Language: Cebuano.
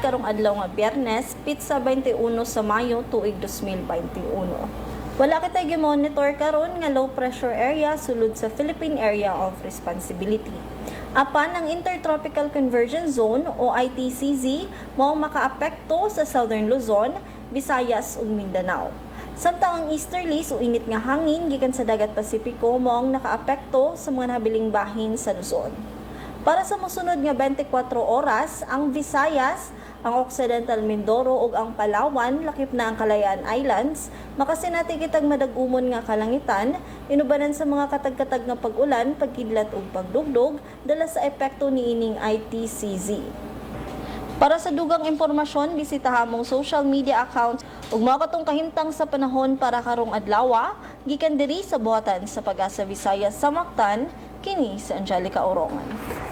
Karong adlaw nga Biyernes, pitsa 21 sa Mayo tuig 2021. Wala kitay gi-monitor karon nga low pressure area sulod sa Philippine Area of Responsibility. Apan ang Intertropical Convergence Zone o ITCZ mao ang makaapekto sa Southern Luzon, Visayas ug Mindanao. Samtang ang easterlies o init nga hangin gikan sa Dagat Pasipiko mao ang nakaapekto sa mga nabiling bahin sa Luzon. Para sa mosunod nga 24 oras, ang Visayas, ang Occidental Mindoro ug ang Palawan, lakip na ang Kalayaan Islands, makasinati kitag madag-umon nga kalangitan, inubanan sa mga katag-katag nga pag-ulan, pagkidlat ug pagdugdog dala sa epekto niining ITCZ. Para sa dugang impormasyon, bisitaha among social media accounts ug mao katong kahimtang sa panahon para karong adlaw, gikan diri sa buhatan sa Pag-asa Visayas sa Mactan, kini si Angelica Orongan.